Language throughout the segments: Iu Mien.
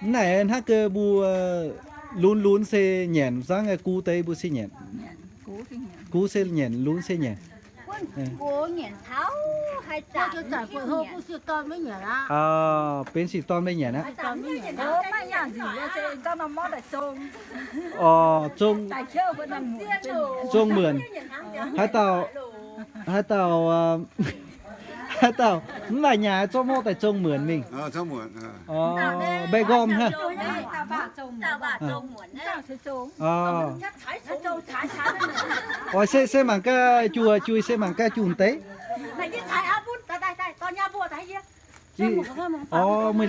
Mv naaic hnangv gau mbuo lunx lunx se nyanc, zangv guv deix mbuo se nyanc. Guv se nyanc, lunx se nyanc. Benx sic dorn maiv nyanc aqv. Orv, zong muonc. Haaix dauh, haaix dauh, haaix dauh mv maaih nyaah zorqv morqv daaih zong muonc mingh. Mbaeqc nqormh hnangv. Oix se, se mangc gaax juoh, juoh se mangc gaax juoh deix. Orv,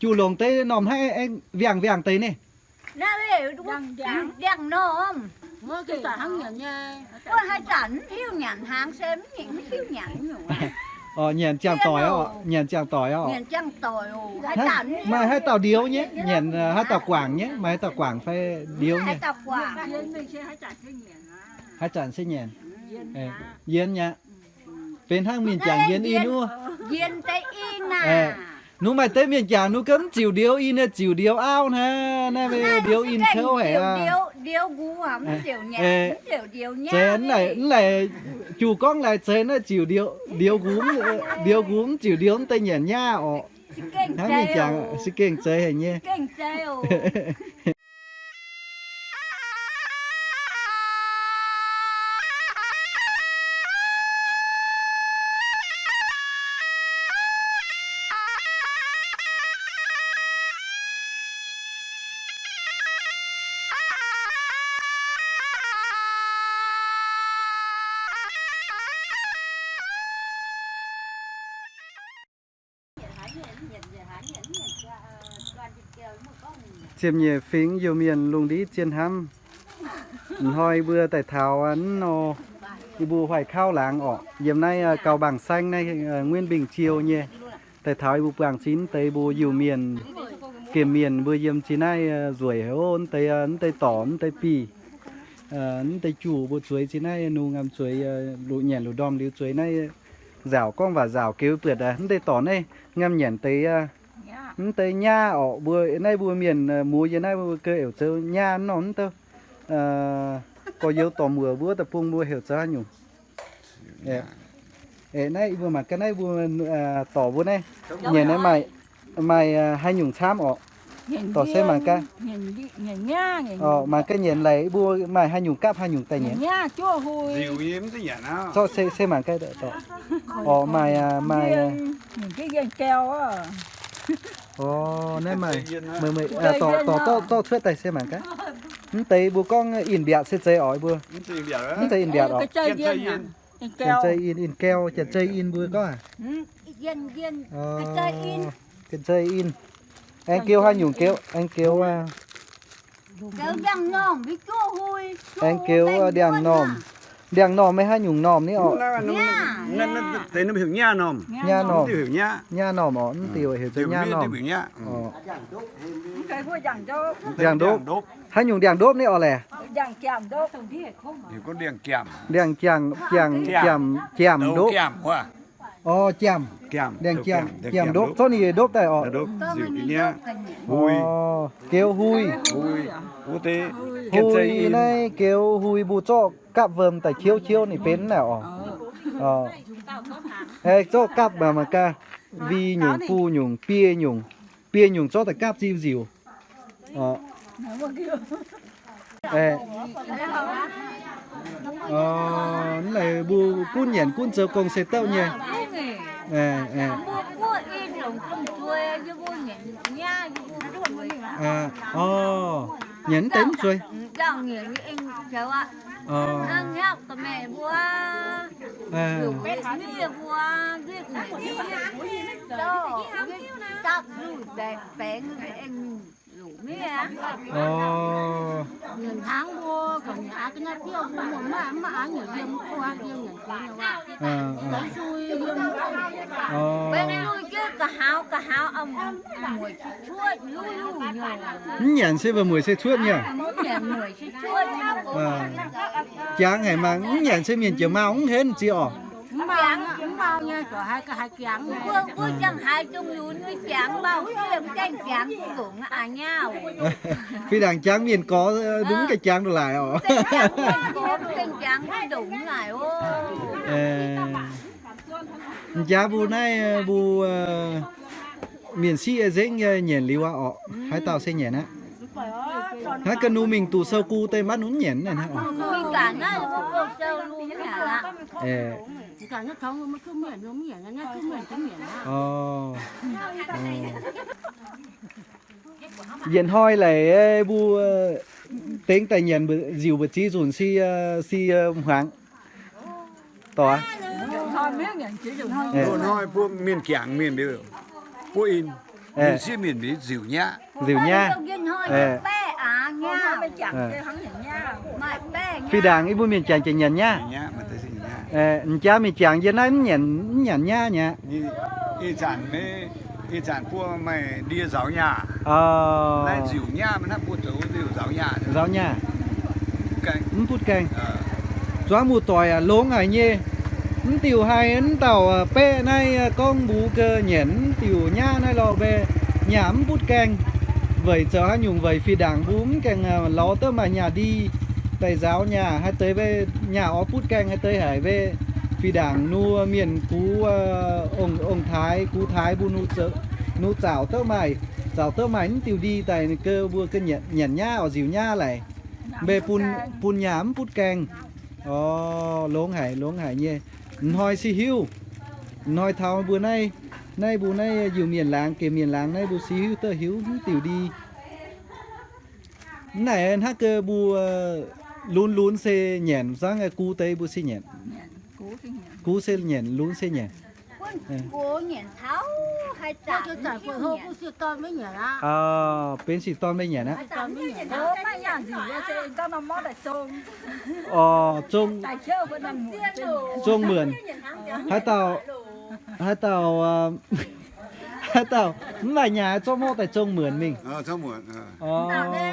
juoh longc deix normh hnangv aengx wiangh wiangh deix ni. Orv, nyanc ziangh doic oc, nyanc ziangh doic oc. Maaih haaix dauh ndiouv nyei, nyanc haaix dauh guangc nyei, maaih haaix dauh guangc fai ndiouv nyei? Haaix zanc se nyanc. Yien aqv. Benx hnangv mienh jangc yien in wuov. Nungx maaih deix mienh jangc nungx gau mv ziux ndiouv in, ziux ndiouv auv hnangv, naaiv ndiouv in kouv haic aqv. Zeiz mv laaic, mv laaic juoh gorngv laaic zeiz naaiv ziux ndiouv, ndiouv nqux mv ziux ndiouv mv deix nyanc nyaav orqc. Hnangv mienh jangc se gengh zeiz haic nyei. Ziepc nyeic fingx Iu-Mienh lungh ndiev zien hnamv. Hnoi mbuo daaih taux aqv nor, yie mbuo hoic kauv laangz orqc, yiem naaiv Gau Bang Saengv naaiv, Nguyễn Bình Chiêu nyei. Daaih taux yie mbuo buangh zinh deix mbuo Iu-Mienh, gemh mienh mbuo yiem zinh naaiv nzueic haic oc. Mv deix, mv deix dorc, mv deix bih, mv deix juoh mbuo zueiz zinh naaiv nungx ngamv zueiz, luqc nyanc luqc ndorm liuz zueiz naaiv nzaaux gorngv waac nzaaux geux buatc mv deix dorc naaiv ngamv nyanc deix, mv deix nyaav orqc. Mbuo naaiv mbuo mienh muoz yiem naaiv mbuo geu heuc zoux nyaav nor mv douh. Gorx-youz dorc muoc mbuo deic-bung mbuo heuc zoux haaix nyungc? Aeqv, naaiv mbuo mangc gaax naaiv mbuo dorc mbuo naaiv nyanc naaiv maaih, maaih haaix nyungc camv orqc? Dorc se mangc gaax. Mangc gaax nyanc laic mbuo maaih haaix nyungc gapv haaix nyungc daaih nyanc. Zorqv se, se mangc gaax dorc. Orqc, maaih, maaih. Orqc, naaiv maaih, meih, meih, dorc, dorc zorqv cuotv daaih se mangc gaax. Mv deix mbuo gorngv in-mbiatc se zeiz orqc mbuo. Mv zeiz in-mbiatc orqc. Janx-zei in, in-gau, janx-zei in mbuo gorngv. Janx-zei in. Aengx geu haaix nyungc geu, aengx geu, aengx geu ndiangx-normh. Ndiangx-normh maiv haaix nyungc normh ni orqc. Nyaah normh. Nyaah normh orqc, mv diuh heuc nyaah normh. Ndiangx-ndopv. Haaix nyungc ndiangx-ndopv ni orqc laeh? Ndiangx-jangc, jangx, jangx-ndopv. Orqc, jangx, ndiangx-jangx, jangx-ndopv, zorqv ninh ndopv daaih orqc. Orqc, geux hui. Hui naaiv geux hui mbuo zorqv gapv wuom daaih qiouv qiouv ninh benx naaic orqc. Zorqv gapv mangc gaax, mbi nyungc, buo nyungc, biei nyungc, biei nyungc zorqv daaih gapv ziux nziuc. Mv laih mbuo gunv nyanc gunv zoux gong se douc nyei. Nyanc mv deix mv zuei. Mv nyanc se mbuo mueic se cuotv nyei. Jangx haic mangc, mv nyanc se mienh jiex mau mv henv ziex orqc. Jangx, mv mau nyei, haiz jangx, haiz jangx nyei. Mbuo, mbuo jangx haiz zong lunx nyei jangx, mv baac mv gaengh jangx longx aqv nyauv. Fih ndaangc jangx mienh gorx, mv gaengh jangx ndongc laaix oc. Mv gaengh jangx ndongc laaix oc. M'jangx mbuo naaiv, mbuo mienh siqv nzengc nyienc liuz aqv orqc. Haaix dauh se nyienc aqv? Hnangv ga'naaiv mingh duqv sou gu deix maiv nunc nyienc naaiv. Yietc hnoi laic mbuo dengx daaih nyanc nziuc mbu'ziex nzunc si, si hmuangx. Hnoi mbuo mienh jangx mienh liuz, buov in, mienh sieqv mienh liuz nziuc nyaqv. Nziuc nyaqv. Fih ndaangc yie mbuo mienh jangx jiex nyanc nyaqv. M'jangx mienh jangx yie naaiv mv nyanc nyaqv mi'aqv. Ih zanc buo maaih ndie nzauz nyaqv. Nziuc nyaqv, nzauz nyaqv. Mv butv gaengh. Zuangx muoz-doic aac, longx haic nyei. Mv diuh haih mv dauh baeqv naaiv gorngv mbuo ga'nyiec mv diuh nyaqv naaiv lorh mbe, nyaqv mv butv gaengh. Weic zoux haaix nyungc? Weic fih ndaangc mbuo mv gaengh lorz duqv maaih nyaqv ndie daaih nzauz nyaqv. Haaix deix mbe nyaqv oix butv gaengh haaix deix haic mbe, fih ndaangc nu mienh gux, ong-taaix gux taaix mbuo nu zauc duqv maaih, zauc duqv maaih mv diuh ndie daaih ga'mbuo ga'nyiec nyanc nyaqv oc, nziuc nyaqv laic. Mbe bun nyaqv mv butv gaengh. Orc, longx haic, longx haic nyei. M'hnoi si hiuv. M'hnoi taux mbuo naaiv, naaiv mbuo naaiv Iu-Mienh laangz, Gemh Mienh laangz naaiv mbuo si hiuv duqv hiuv mv diuh ndie. Mv naaic hnangv ga'mbuo lunx lunx se nyanc, zangv gux deix mbuo se nyanc. Gux se nyanc, lunx se nyanc. Benx sic dorn mbe nyanc aqv. Orc, zong muonc. Haaix dauh, haaix dauh, haaix dauh mv maaih nyaah zorqv morqv daaih zong muonc mingh.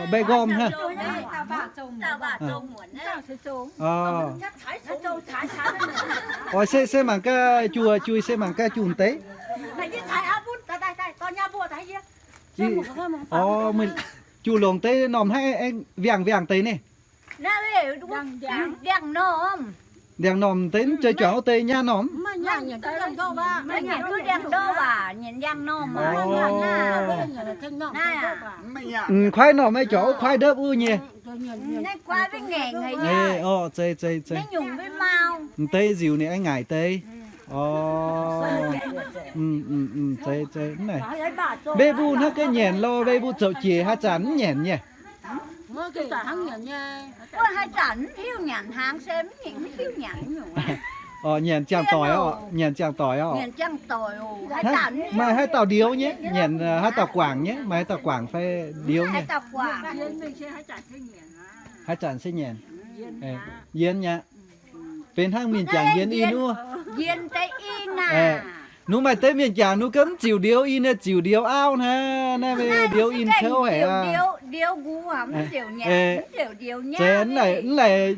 Mbaih nqormh hnangv. Oix se, se mangc gaax juiz, juiz se mangc gaax juiz deix. Orc, juiz longc deix normh hnangv aengx wiangh wiangh deix ni. Ndiangx-normh deix mv zeiz juangc wuov deix nyaav-normh. M'kuaaiv normh aengx juangc wuov kuaaiv ndopv wuov nyei. Orc, zeiz, zeiz, zeiz. M'deix nziuc ninh aengx ngaaic deix. Orc, zeiz, zeiz. Mbe mbuo hnangv ga'nyiec lorh, mbe mbuo zouc jiex haaix zanc mv nyanc nyei? Orc, nyanc ziangh doic orqc, nyanc ziangh doic orqc. Maaih haaix dauh ndioux nyei, nyanc haaix dauh guangc nyei, maaih haaix dauh guangc fai ndioux nyei? Haaix zanc se nyanc? Yienx mi'aqv. Benx hnangv mienh jangc yienx in wuov. Nungx maaih deix mienh jangc nungx ga'mv ziouc ndioux in, ziouc ndioux auv hnangv, naaiv ndioux in kouv haic aqv. Zeiz mv laaic, mv laaic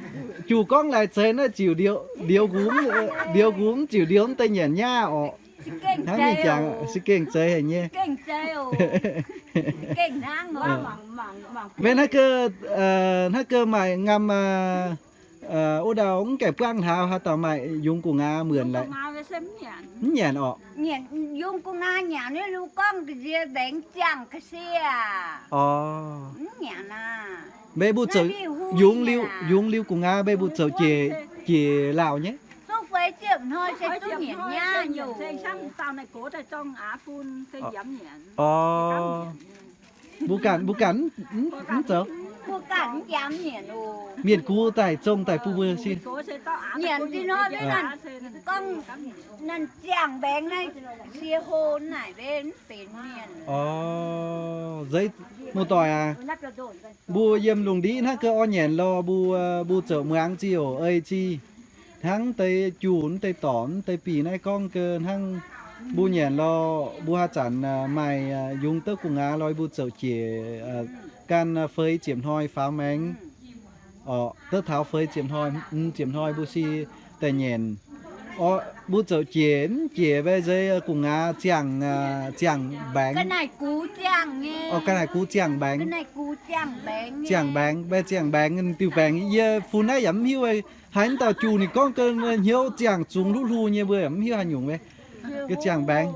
juh gorngv laaic zeiz naaiv ziouc ndioux nqux, ndioux nqux mv ziouc ndioux mv deix nyanc nyaav orqc. Hnangv mienh jangc se gengh zeiz haic nyei. Maiv hnangv gau, hnangv gau maaih ngam wuov ndau mv gaengh buangv hlaax haaix dauh maaih yungz gu'nguaaz muonc laic? Mv nyanc orqc. Yungz gu'nguaaz nyanc, gorngv ga'nziex mbaengx ziangh ga'sie. Orqc. Mv nyanc aqv. Mbe mbuo zoux yungz liuz, yungz liuz gu'nguaaz mbe mbuo zoux jiex, jiex lauh nyei. Orqc. Mbuo ganh, mbuo ganh mv zoux. Mienh gux daaih zong daaih bun mbuo sin. Orqc, zeiz muoz-doic aac, mbuo yiem lungh ndiev hnangv gau orqc, nyanc lorh mbuo, mbuo zoux muangx ziouc ei zih. Hnangv deix juh, deix dorc, deix bih naaiv gorngv gau hnangv mbuo nyanc lorh, mbuo haaix zanc maaih yungz duqv gu'nguaaz lorh mbuo zoux jiex gan feix ziepc hnoi faaux maengx. Orqc, duqv taux feix ziepc hnoi, hmz ziepc hnoi mbuo si daaih nyanc. Mbuo zoux jiex mv jiex mbe zei gu'nguaaz ziangh, ziangh mbaengx. Ga'naaiv gux ziangh mbaengx, mbe ziangh mbaengx diuh baengx yie fun naaiv yaac mv hiuv. Haiz mv dauh juh ninh gorngv ga'hnyouv ziangh zungx hluv hluv nyei, mbuo yaac mv hiuv haaix nyungc mbe. Ga'ziangh mbaengx.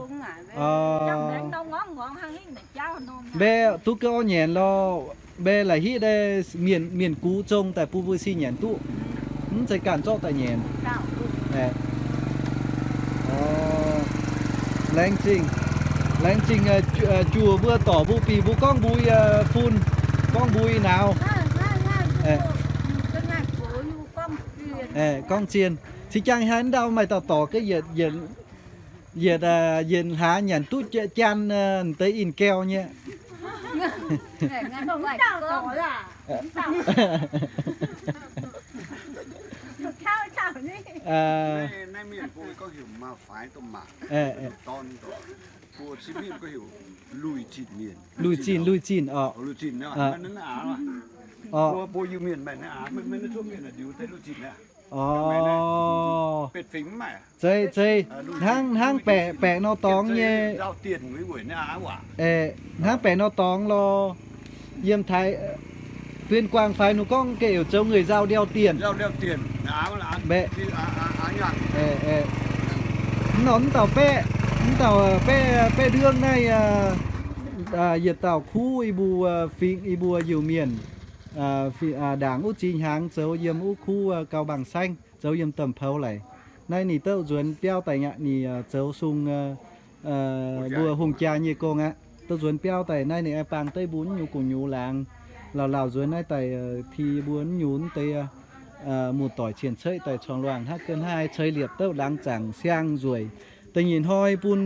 Mbe duqv ga'orv nyanc lorh. Mbe la'hiqv mienh gux zong daaih bun mbuo si nyanc duqv. Mv zeiz ganh zorqv daaih nyanc. Laengz zingh, laengz zingh juoh mbuo dorc mbuo bieqc mbuo gorngv mbuo fun, gorngv mbuo nauz. Gorngv zien. Cing jang haaix ndau maaih dauh dorc ga'yietc, yietc hlaax nyanc duqv jaan deix in gau nyei. Lui zinh, lui zinh oc. Zeiz, zeiz, hnangv, hnangv baeqc, baeqc nor dorngx nyei. Hnangv baeqc nor dorngx lorh. Yiem Taiv, Tuyên Quang fai nu gorngv ga'euc zoux người Dao Đeo Tiền. Mbe, mv nor mv dauh baeqv, mv dauh baeqv, baeqv ndương naaiv, yietc dauh kuv i mbuo fingx, i mbuo Iu-Mienh, ndaangc wuov zinh hnyangx zoux yiem wuov kuv Gau Bang Saengv, zoux yiem Domh Poux laic. Naaiv ninh douc nzuonx biauv daaih aqv, ninh zoux sung mbuo hungh jaa nyei gong aqv. Douc nzuonx biauv daaih naaiv ninh aengx bang deix mbuo nyungc gu'nyuoz laangz, lauh lauh nzuonx naaiv daaih ti mbuo nyungc deix muoz-doic cien-ceqv daaih corng luangh hnangv ga'naaiv ceix liepc douc laangz zaangc siang nzueic. Da'nyeic hnoi bun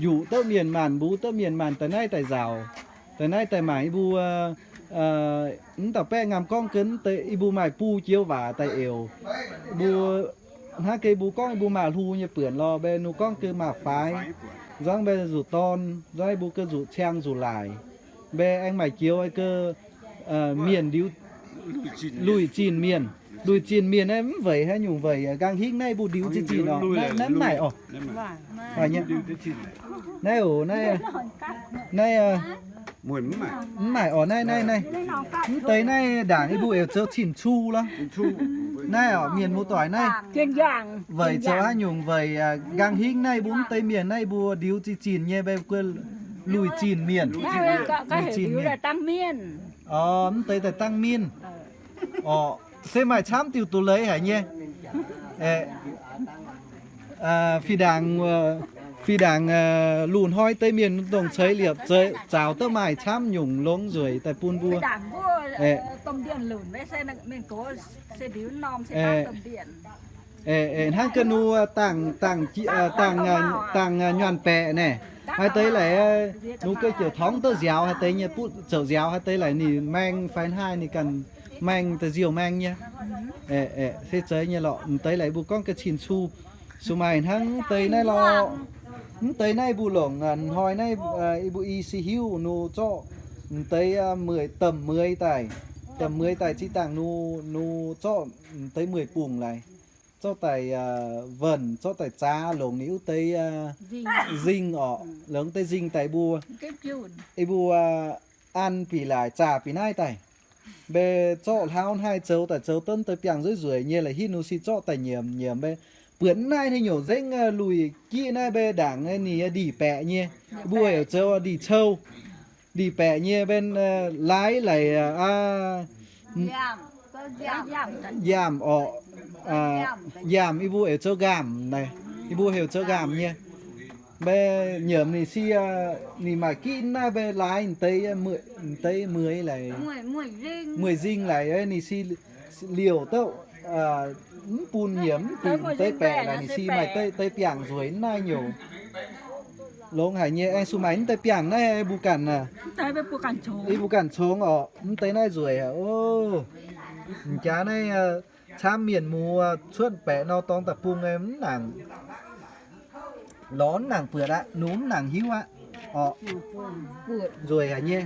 yuqc douc mienh maanc, mbuo douc mienh maanc daaih naaiv daaih nzaaux, daaih naaiv daaih maaic i mbuo mv dauh baeqv ngamv gorngv gen deix i mbuo maaih buo joux waac daaih euc mbuo. Hnangv ga'mbuo gorngv mbuo maaih hlu nyei buonc lorh, mbe nu gorngv ga'maah faix, nzangv mbe zuqc dorn, nzangv mbuo ga'zuqc ciang zuqc laaic, mbe aengx maaih joux ga'mienh ndiux lui zinh mienh. Lui zinh mienh naaiv mv weic haaix nyungc weic, nqaang hingv naaiv mbuo ndiux zinh zinh oc. Naaiv mv maaih oc. Naaiv oc, naaiv, naaiv mv maaih oc. Naaiv, naaiv, naaiv, mv deix naaiv ndaangc yie mbuo euc zoux cin-cu lorh. Naaiv oc, mienh muoz-doic naaiv weic zoux haaix nyungc weic nqaang hingv naaiv mbuo mv deix mienh naaiv mbuo ndiux zinh zinh nyei mbe guon lui zinh mienh. Lui zinh mienh. Mv deix daaih dangh mienh oc, se maaih camv diuh doz-leiz haic nyei. Fih ndaangc, fih ndaangc luh hnoi deix mienh dongh ceix liepc zaaux duqv maaih camv nyungc longx nzueic daaih bun mbuo. Hnangv ga'naaiv dangh, dangh nyuonh baeqc naaic, haaix deix laic, nu ga'jiouc torngv duqv nziaaux haaix deix nyei, butv zoux nziaaux haaix deix laic ninh maeng fai hnangv haaix ninh ganh maeng daaih nziouh maeng nyei. Se zeiz nyei lorqc, m'deix laic mbuo gorngv ga'cin cu. Suv maaih hnangv m'deix naaiv lorqc. M'deix naaiv mbuo longc hnoi naaiv, mbuo i se hiuv nu zorqv m'deix mueiz, domh mueiz daaih, domh mueiz daaih zinh dangh nu, nu zorqv m'deix mueiz bungx laaix, zorqv daaih vernc, zorqv daaih zaax longc ninh wuov deix nzing orqc, longc deix nzing daaih mbuo, mbuo an bieqc laaix zaah bieqc naaiv daaih. Mbe zorqv hlauv hnangv haaix zoux daaih zoux duqv deix biangh nzueic nzueic nyei la'hitv nu si zorqv daaih nyiemc nyiemc mbe. Buonc naaiv haaix nyungc nzengc luic jiqv naaiv mbe ndaangc ninh ndih baeqc nyei. Mbuo heuc zoux ndih cou. Ndih baeqc nyei mbe laaix laic nyaamh orqc. Nyaamh yie mbuo heuc zoux nqaamh naaic. Yie mbuo heuc zoux nqaamh nyei. Mbe nyiemc ninh si, ninh maaih ginv naaiv mbe laaix m'deix, m'deix mueiz laic, mueiz nzing laic ninh si liouh douc mv bun nyiemc mv bun m'deix baeqc laic ninh si maaih deix biangh nzueic naaiv nyungc. Longx haic nyei, aengx suv maaih mv deix biangh naaiv mbuo ganh, mbuo ganh congx orqc, mv deix naaiv nzueic haic oc. M'jaax naaiv camv mienh muoz cuotv baeqc nor dorngx da'bung mv nangc lorz mv nangc buatc aqv, nu mv nangc hiuv aqv orqc. Nzueic haic nyei.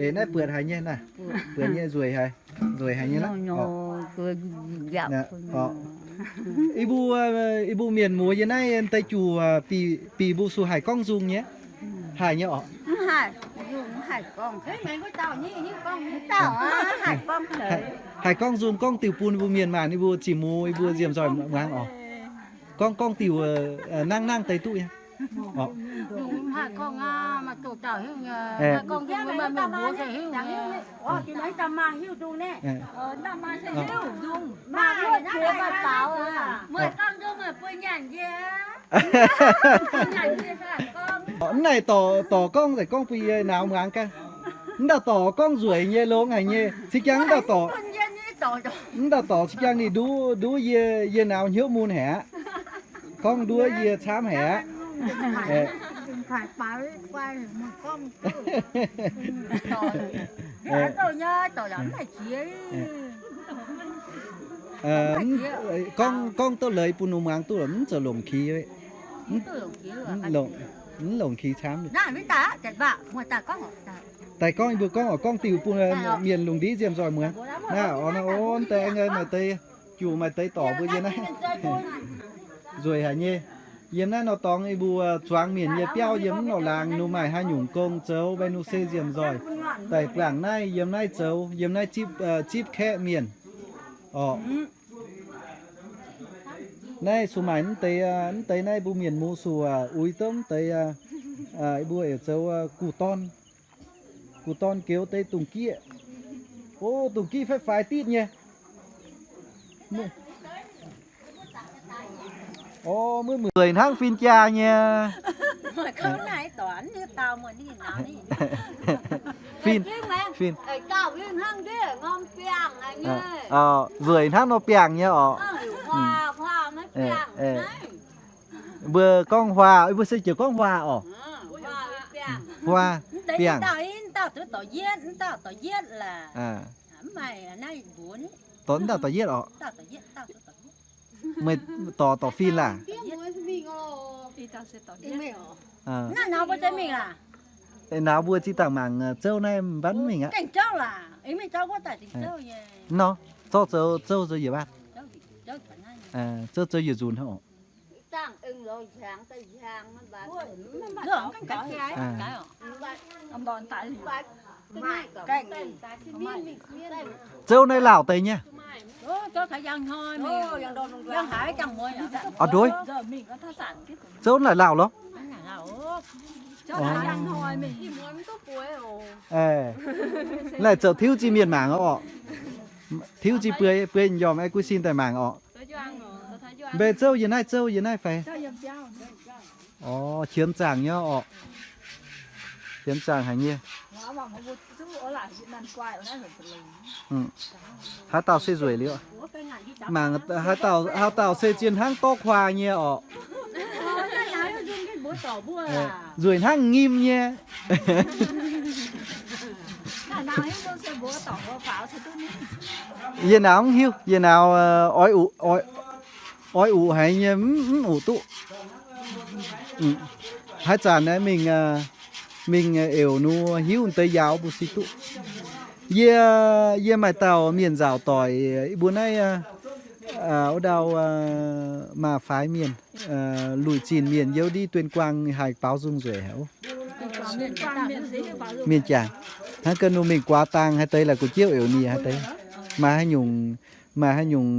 Eix naaiv buatc haic nyei naaiv, buatc nyei nzueic haic, nzueic haic nyei naaiv orqc. Yie mbuo, yie mbuo mienh muoz yiem naaiv deix juc, bieqc mbuo suc haih gorngv nzung nyei? Haih nyei oc. Haih gorngv nzung gorngv diuh bun mbuo mienh maanc yie mbuo ziex muoz yie mbuo nziemh nzoih muangx oc. Gorngv, gorngv diuh nangv nangv deix duqv nyei. Mv naaic dorc, dorc gorngv nzengc gorngv bun yie nauz muangx gaax. Mv dauh dorc gorngv nzueic nyei longx haic nyei. Cing jang mv dauh dorc, mv dauh dorc cing jang ninh nduov, nduov yie, yie nauz hnyouv mun haic aqv. Gorngv nduov yie camv haic aqv. Gorngv, gorngv duqv leiz bun ninh muangx duqv, mv zoux longc ki, mv longc ki camv. Daaih gorngv, mbuo gorngv oc, gorngv diuh bun mienh lungh ndiev nziemh nzoih muangx. Naaiv oc, naaiv oc, deix maaih deix, juc maaih deix dorc mbuo yiem naaiv. Nzueic haic nyei. Yiem naaiv nor dorngx yie mbuo zuangx mienh nyei biauv yiem mv norqc laangz, ninh maaih haaix nyungc gong zoux, mbuo ninh se nziemh nzoih daaih buangh naaiv, yiem naaiv zoux, yiem naaiv zipv, zipv kaeqv mienh oc. Naaiv suc maaih mv deix, mv deix naaiv mbuo mienh muoz suc uix duqv mv deix, mbuo heuc zoux guv dorn. Guv dorn goux deix dungz gieqv. O, dungz gieqv faix-faix ditv nyei. O, mueiz mueiz nzueic hnangv fin-jaa nyei. Fin, fin. Nzueic hnangv nor biangh nyei oc. Mbuo gorngv huaa, mbuo se ziouc gorngv huaa oc. Huaa, biangh. Dorh mv dauh dorh yietv oc. Meih dorh dorh fin laah? Nauz mbuo zinh dangh mangc zouv naaiv mv baac mv mingh aqv. Nor, zorqv zoux zouv zoux yietc waanc. Zouv zoux yietc nzunc hnangv oc. Zouv naaiv lauh deix nyei. Oc, nduov. Zouv naaiv lauh loh. Naaiv zoux tiuv zinh mienh mangc oc. Tiuv zinh bueix, bueix njormh aengx guv sin daaih mangc oc. Mbe zouv yie naaiv, zouv yie naaiv fai? Oc, qiemx zaangc nyei oc. Qiemx zaangc haic nyei. Haaix dauh se nzueic liuz? Mangc haaix dauh, haaix dauh se zien hnangv dorv kuaa nyei oc. Nzueic hnangv nyim nyei. Yie nauz mv hiuv, yie nauz oix uqc, oix uqc haic nyei, mv uqc duqv. Haaix zanc naaiv mingh, mingh euc nu hiuv deix yauz mbuo se duqv. Yie, yie maaih dauh mienh nzauc doic mbuo naaiv, wuov ndau, maaih faix mienh, luic zinh mienh yiem ndiev Tuyên Quang haih baaux nzung nzueic haic. Mienh jangc, hnangv ga'naaiv mingh guaax dang haaix deix la'guaih jiouv euc nie haaix deix, maaih haaix nyungc, maaih haaix nyungc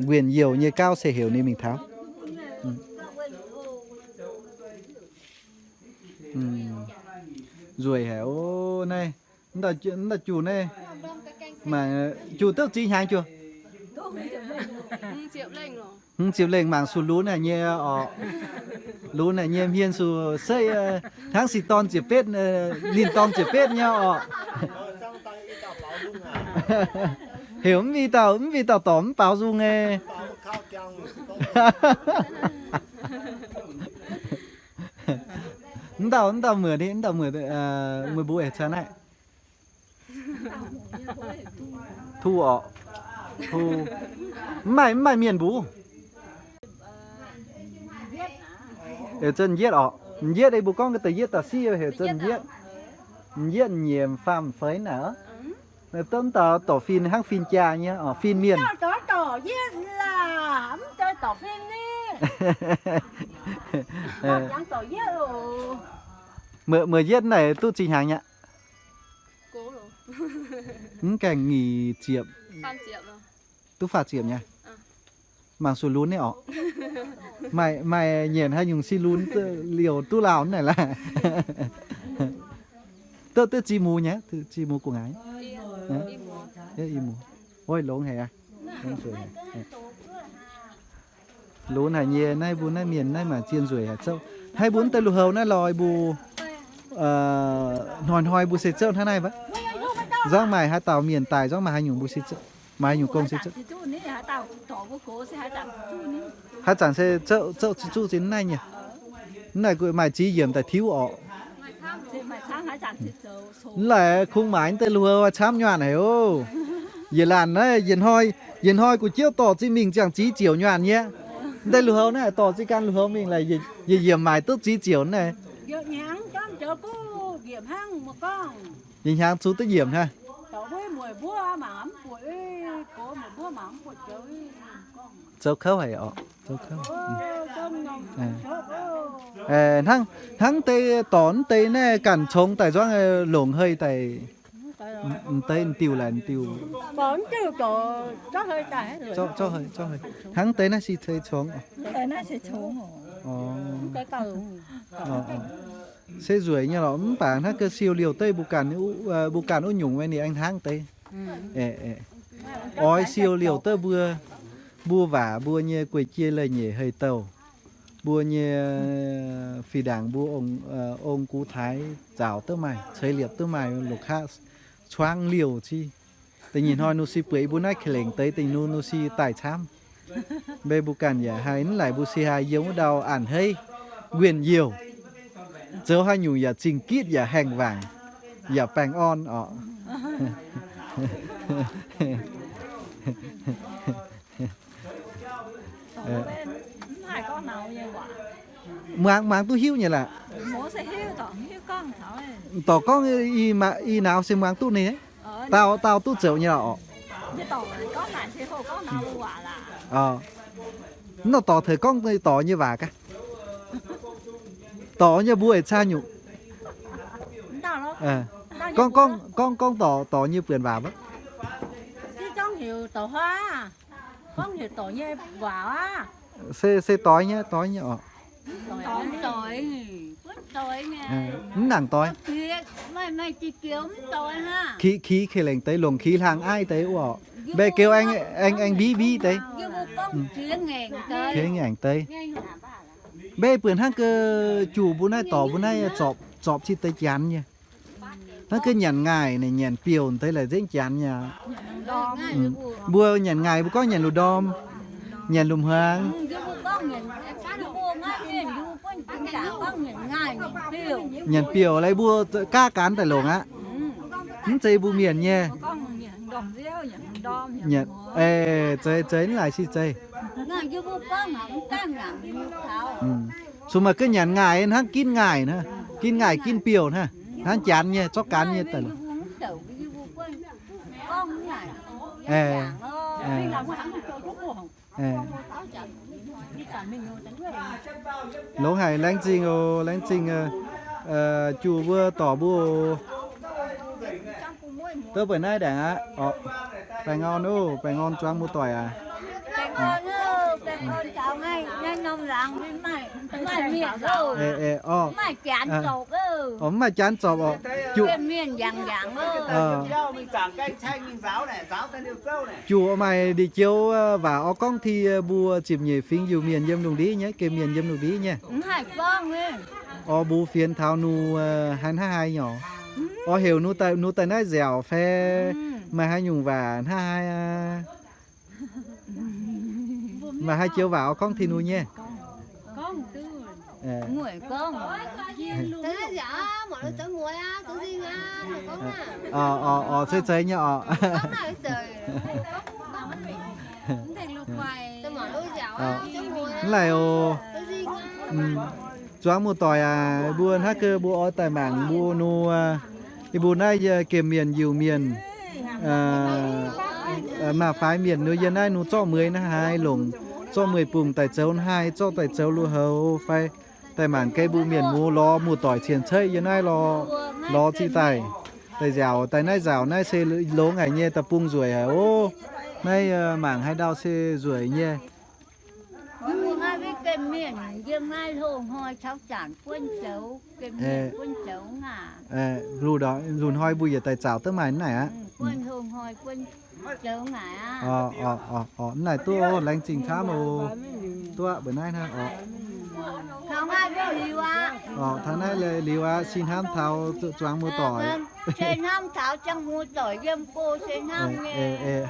nguyen youh nyei gauv se heuc ninh mingh taux. Nzueic haic ov naaiv. Mv dauh juh naaiv, juh duqv ziex hnyangx juh. Hmz ziepc lengh mangc suc lunx haic nyei oc. Lunx haic nyei, hmien suc seiv hnangv sin dorn ziepc betv, ninh dorn ziepc betv nyei oc. Heuc mv i dauh, mv i dauh dorc mv baaux nzung nyei. Mv dauh, mv dauh muoc ni, mv dauh muoc, muoc mbuo caux naaiv. Tu oc. Tu. Mv maaih, mv maaih mienh mbuox. Heuc zunv Njietv oc. Njietv, mbuo gorngv ga'deix yietv da'siv heuc zunv Njietv. Njietv nyiemc faam feix naaic. Mv dauh dorc fin hnangv fin-jaa nyei oc, fin-mienh. Meih, meih yietv naaic duqv zinh hnyangx mi'aqv? Mv gaengh nyic ziepc, duqv faah ziepc nyei. Mangc suonc lunx nyei orqc. Maaih, maaih nyienc haaix nyungc si lunx liouc duqv lauh naaic laaix. Duqv, duqv ziex muoz nyei, ziex muoz gu'nguaaic. Oix longx haic aqv. Lunx haic nyei, naaiv mbuo naaiv mienh naaiv mangc zien nzueic haic zouv. Naaiv mbuo mv deix lui-houx naaiv lorz mbuo hnoi-hnoi mbuo se zouv hnangv naaiv baav. Nzorng maaih haaix dauh mienh daaih, nzorng maaih haaix nyungc mbuo se zouv, maaih haaix nyungc gong se zouv. Haaix zanc se zouv, zouv zuqc zuqc zinh naaiv nyei. Naaiv maaih ziex yiemc daaih tiuv orqc. Mv laaic kungx maaiz deix lui-houx camv nyuaanh haic oc. Yietc laanh naaiv yietc hnoi, yietc hnoi gu'jiouv dorh zinh mingh ziangh ziex ziouc nyuaanh nyei. Deix lui-houx naaiv dorh zinh ganh lui-houx mingh laaic yietc yiemc maaiz duqv ziex ziouc naaiv. Yietc hnyangx zuqc duqv yiemc hnangv. Zoux kouv haic orqc. Zoux kouv. Hnangv, hnangv deix dorc mv deix naaiv ganh congx daaih nzuangv longc hei daaih. Mv deix diuh laaic diuh. Hnangv deix naaiv se ceix congx. Se nzueic nyei lorqc, mv baac hnangv ga'siou liouh deix mbuo ganh, mbuo ganh wuov nyungc meih ninh aengx hnangv deix. Oix siou liouh deix mbuo, mbuo waac mbuo nyei guei-jei leiz-nyeic hei-douh, mbuo nyei fih ndaangc mbuo ong gux taaix nzaaux duqv maaih, ceix liepc duqv maaih longc qaqv cuangv liouh ziqv. Da'nyeic hnoi nu si bueix mbuo naaiv ka'lengc deix dingc nu, nu si daaih camv. Mbe mbuo ganh yaac haih, mv laaix mbuo si haih yiem wuov ndau a'hneiv, wien-youh, zoux haaix nyungc yaac zingh gitv yaac haengh waangc, yaac baengh orn orqc. Muangx, muangx duqv hiuv nyei laac. Dorc gorngv i nauz se muangx duqv ninh. Dauh, dauh duqv zoux nyei lorqc. Nor dorc tengx gorngv dorc nyei waac gaax. Dorc nyei mbuox caa nyungc. Gorngv, gorngv, gorngv dorc, dorc nyei buonc waac wuov. Se, se doix nyei, doix nyei orqc. Mv nangc doix. Kix, kix kei lengc deix, longc kix hlaang aiv deix wuov orqc. Mbe geu aengx, aengx mbiv mbiv deix. Kix ngaengc deix. Mbe buonc hnangv gau, juqc mbuo naaiv dorc mbuo naaiv zorpc, zorpc cin deix janx nyei. Hnangv gau nyanc ngaaic naaic, nyanc biouc deix laaix nzengc janx nyei. Mbuo nyanc ngaaic mbuo gorngv nyanc luc ndorm, nyanc luc hmuangx. Nyanc biouc lai mbuo gaav gaanv daaih longc aqv. Mv zeiz mbuo mienh nyei. Zeiz, zeiz, mv laaix si zeiz. Zuqc maaih gaav nyanc ngaaic hnangv ginv ngaaic, ginv ngaaic ginv biouc hnangv, hnangv janx nyei, zorqv gaanv nyei daaih longc. Longx haic, laengz zingh oc, laengz zingh, juqc mbuo dorc mbuo oc. Duqv buatc naaiv ndaangc aqv. Baengh orn oc, baengh orn zuangx muoz-doic aac. Mv maaih janx zorpc orqc. Juqc maaih ndie-joux waac oix gorngv tengx mbuo ziepc nyeic fingx Iu-Mienh yiem lungh ndiev nyei, gemh mienh yiem lungh ndiev nyei. Oix mbuox fienx taux ninh haaix hnangv haaix nyungc. Oix heuc ninh daaih naaiv nziaauc fai maaih haaix nyungc waac hnangv haaix aqv. Maaih haaix joux waac oix gorngv tengx ninh nyei. Oc, oc, se zeiz nyei orqc. Mv laaix oc. Zuangx muoz-doic aac, mbuo hnangv gau mbuo oix daaih mangc mbuo nu, yie mbuo naaiv gemh mienh Iu-Mienh, maaih faix mienh nu yie naaiv nu zorqv mueiz naaiv haaix longc Dorh mueiz-bungh daaih zoux hnangv haaix, zorqv daaih zoux lui-houx fai daaih mangc gaax mbuo mienh muoz lorz muoz-doic cien-ceqv yiem naaiv lorz, lorz ziqc daaih, daaih nziaauc daaih naaiv nziaauc naaiv se longx haic nyei, da'bung nzueic haic oc. Naaiv mangc haaix ndau se nzueic nyei. Lungh hnoi mbuo yietc daaih zaux duqv maaih naaic aqv. Naaic duqv, laengz zingh camv oc. Duqv mbuo naaiv hnangv oc. Taux naaiv liuz aqv, sin hnamv taux zuangx muoz-doic.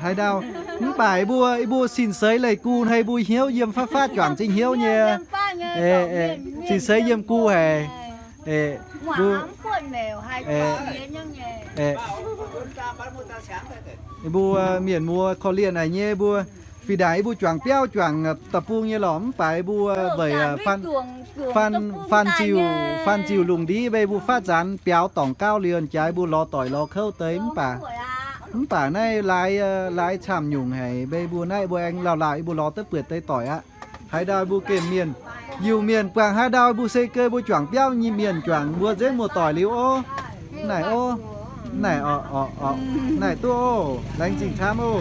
Haaix ndau, mv baac yie mbuo, yie mbuo sin seix leih gu hnangv, mbuo hnyouv yiem fatv fatv juangc zingh hnyouv nyei. Sin seix yiem gu haic. Mbuo, mbuo mienh muoz korv-lienh haic nyei mbuo. Fih ndaangc yie mbuo juangc biauv juangc da'bung nyei lorqc, mv baac yie mbuo weic faan ziuc, faan ziuc lungh ndiev mbuo fatv nzaanx biaux dorngc gauv liuz jaax mbuo lorz doic lorz kouv deix mv baac, mv baac naaiv laaix, laaix camv nyungc haic. Mbuo naaiv mbuo aengx lauh lauh yie mbuo lorz duqv buatc deix doic aqv. Haaix ndau mbuo gemh mienh, Iu-Mienh buangh haaix ndau mbuo se geu mbuo juangc biauv nyei mienh juangc mbuo nzengc muoz-doic liuz ov. Naaic ov, naaic, naaic duqv oc. Laengz zingh camv oc.